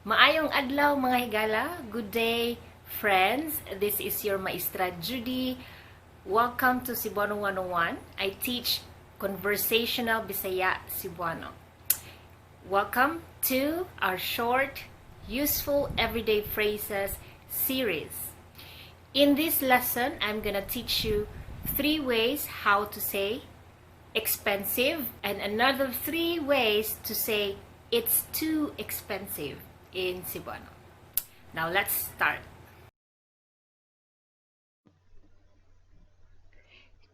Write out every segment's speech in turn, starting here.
Maayong adlaw, mga higala. Good day, friends. This is your Maestra Judy. Welcome to Cebuano 101. I teach conversational Bisaya Cebuano. Welcome to our short, useful everyday phrases series. In this lesson, I'm gonna teach you three ways how to say "expensive" and another three ways to say "it's too expensive" in Cebuano. Now let's start.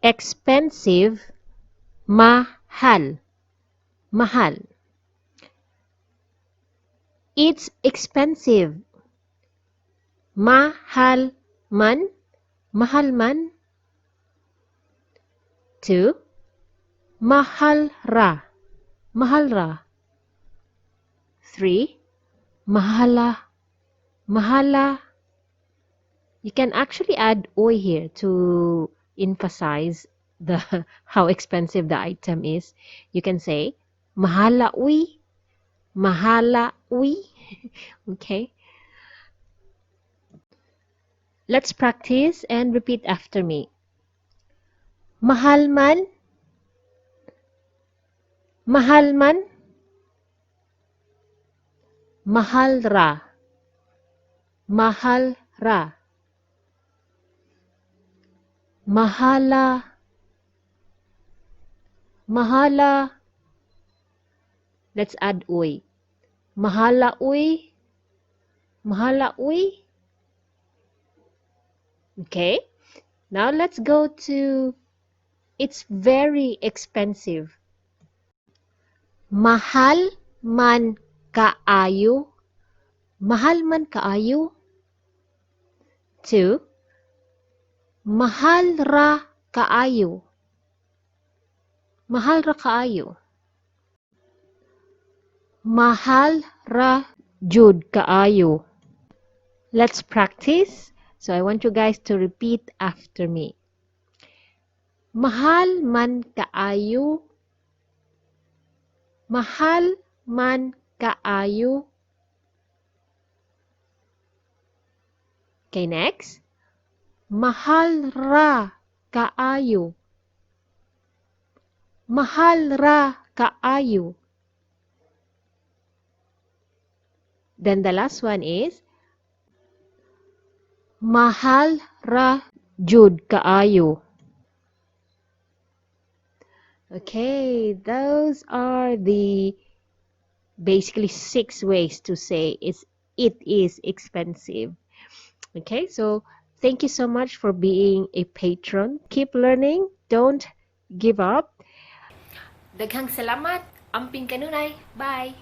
Expensive, mahal, mahal. It's expensive. Mahal man, mahal man. Two, mahal ra, mahal ra. Three, mahala, mahala. You can actually add oy here to emphasize the how expensive the item is. You can say mahala uy, mahala uy. Okay. Let's practice and repeat after me. Mahal man, mahal man, mahal ra, mahal ra, mahala, mahala. Let's add uy. Mahala uy, mahala uy. Okay, now let's go to "it's very expensive." Mahal man kaayo, mahal man kaayo. Two, mahal ra kaayo, mahal ra kaayo. Mahal ra jud kaayo. Let's practice. So I want you guys to repeat after me. Mahal man kaayo. Mahal man kaayo. Okay, next. Mahal ra kaayo. Mahal ra kaayo. Then the last one is mahal ra jud kaayo. Okay, those are the basically 6 ways to say it is expensive. Thank you so much for being a patron. Keep learning. Don't give up. Daghang salamat. Amping kanunay. Bye.